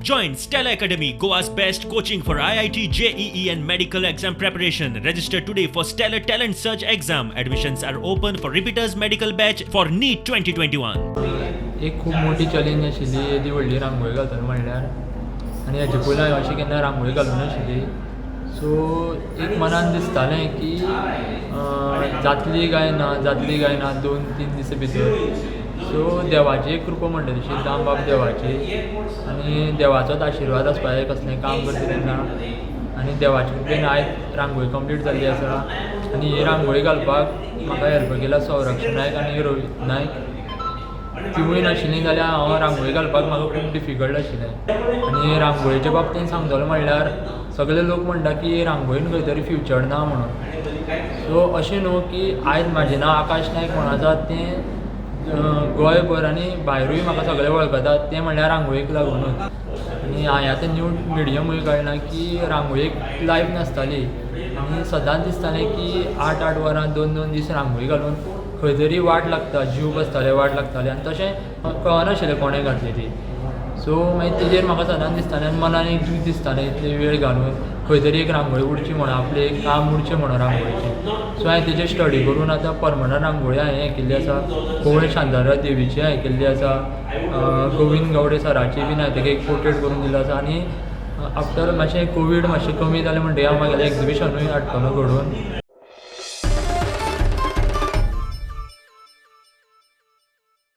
Join Stellar Academy, Goa's best coaching for IIT, JEE, and medical exam preparation. Register today for Stellar Talent Search exam. Admissions are open for repeaters medical batch for NEET 2021. एक खूब मोटी challenge आशिल्ली येदी व्हडली रांगोळी घालतलो म्हणल्यार आनी हेजे पयलीं हांवें अशी केन्ना रांगोळी घालूंक नाशिल्ली. सो एक मनान दिसतालें की जातली काय ना, जातली काय ना 2-3 दिसा भितर. सो देवाची एक कृपा म्हणटा तशी, दामबाब देवाची आनी देवाचोच आशिर्वाद आसपा जाय कसलेंय काम करता तेन्ना. आनी देवाचे कृपेन आयज रांगोळी कंप्लीट जाल्ली आसा. आनी ही रांगोळी घालपाक म्हाका हेल्प केला संरक्षण नायक आनी रोहीत नायक. तिवूय नाशिल्लीं जाल्यार हांव रांगोळी घालपाक म्हाका खूब डिफिकल्ट आशिल्लें. आनी रांगोळीच्या बाबतींत सांगतलो म्हणल्यार सगळे लोक म्हणटा की रांगोळीन खंय तरी फ्युचर ना म्हणून. सो अशें न्हू की आयज म्हाजें नांव आकाश नायक म्हणून आसा, तें गोंयभर आनी भायरूय म्हाका सगळे वळखतात तें म्हणल्यार रांगोळीक लागुनूच. आनी हांवें आतां न्यू मिडियमूय काडला की रांगोळीक लायफ नासताली आनी सदांच दिसतालें की 8-8 वरां, 2-2 दीस रांगोळी घालून खंय तरी वाट लागता, जीव बसताले, वाट लागताले आनी तशें कळनाशिल्लें कोणें घातली ती. सो मागीर तेजेर म्हाका सदांच दिसतालें आनी मनान एक दूख दिसतालें, इतले वेळ घालून खंय तरी एक रांगोळी उरची म्हणून, आपलें एक काम उरचें म्हणून रांगोळीचें. सो हांवें तेजेर स्टडी करून आतां परमनंट रांगोळी हांवें हें केल्ली आसा. कोवळे शांतादुर्गा देवीची हांवें केल्ली आसा, गोविंद गावडे सराची बीन हांवें तेका एक पोर्ट्रेट करून दिल्लो आसा. आनी आफ्टर मातशें कोवीड मातशें कमी जालें म्हणटगीर हांव म्हागेलें एग्जिबिशनूय हाडटलो घडोवन.